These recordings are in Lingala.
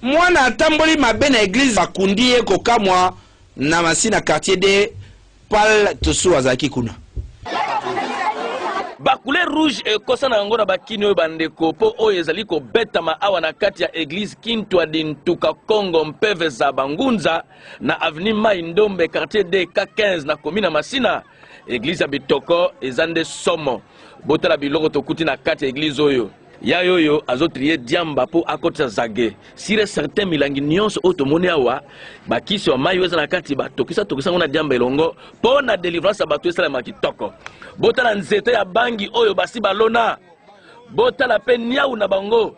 Mwana atamboli mabe na eglise bakundi ye kokamwa na Masina quartier de Pal Tosu azalaki kuna. Ba couleur rouge ekosa na yango na bakini oyo bandeko mpo oyo ezali kobetama awa na kati ya eglise Kintwadi Ntuka Kongo Mpeve Zaba Ngunza na avenue Mai Ndombe quartier D K15 na commune ya Masina. Eglise ya bitoko eza nde somo. Botala biloko tokuti na kati ya eglise oyo. Ya yoyo azo trier diamba po akotisa zage. Sur et certain milangi nionso oyo tomoni awa bakisi ya mayi oyo eza na kati batokisa tokisa yango na diamba elongo po na delivrance ya bato esalema kitoko. Botala nzete ya bangi oyo basi balona. Botala pe niawu na bango.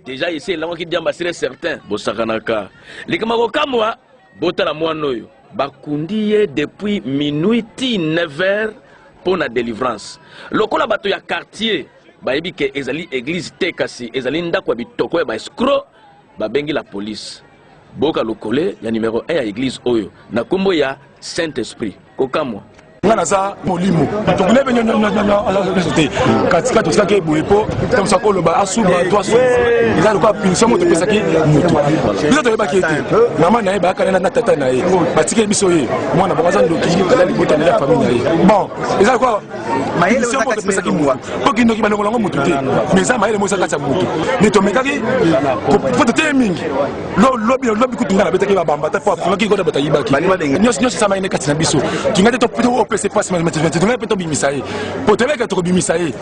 Deja esi elangwaki diamba sur et certain. Bosakanaka. Likambo ya kokamwa Botala mwana oyo bakundi ye depuis minuit ti 9 heures mpo na delivrance. Lokola bato ya quartier bayebi ke ezali eglise te kasi ezali ndako ya bitoko ya ba escrocs, babengi la police. Boyoka lokole ya numero 1 ya eglise oyo na kombo ya Saint Esprit. Kokamwa. Nga naza molimo tokende mpe nyonso te katikati totikaki ye boye mpo ntango akoloba asuba to asuba eza lokola punition moko topesaki motu biso toyebaki ye te mama na ye bayaka na tata na ye batikeli biso ye mwana bango aza ndoki aza libota na ye ya famille na ye bon eza lokola punition moko topesaki motu mpo kindoki balongola yango motu te mais eza mayele moko eza kati ya motu mais tomekaki mpo toteye mingi lobi lobi kutu ngai nabetaki babamba te mpo afungaki kota bato ayibaki nyonso nyonso esamaki nde kati na biso kinga te opesa mpasi tongai mpe tobimisa ye mpo toyebaki tokobimisa ye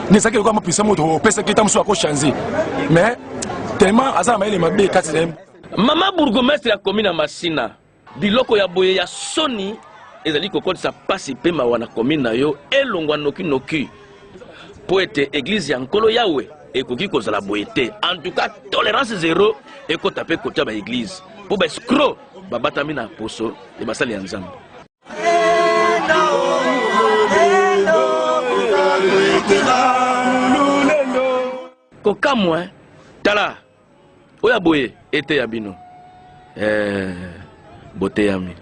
nde ezalaki lokola mopesa moto opesaki ta mosusu akochange mais tellement aza na mayele mabe kati na ye. Mama bourgmestre ya commune ya Masina, Biloko ya boye ya soni ezali kokotisa pasi mpe mawa na commune na yo elongwa noki noki mpo ete eglise ya Nkolo Yahwe ekoki kozala boye te. En tout cas tolerance zero ekota mpe kotia ba eglise mpo ba escrocs babatami na poso ya basali ya Nzambe. Kokamwa, tala Oyo ya boye eteya bino eh, boteyami.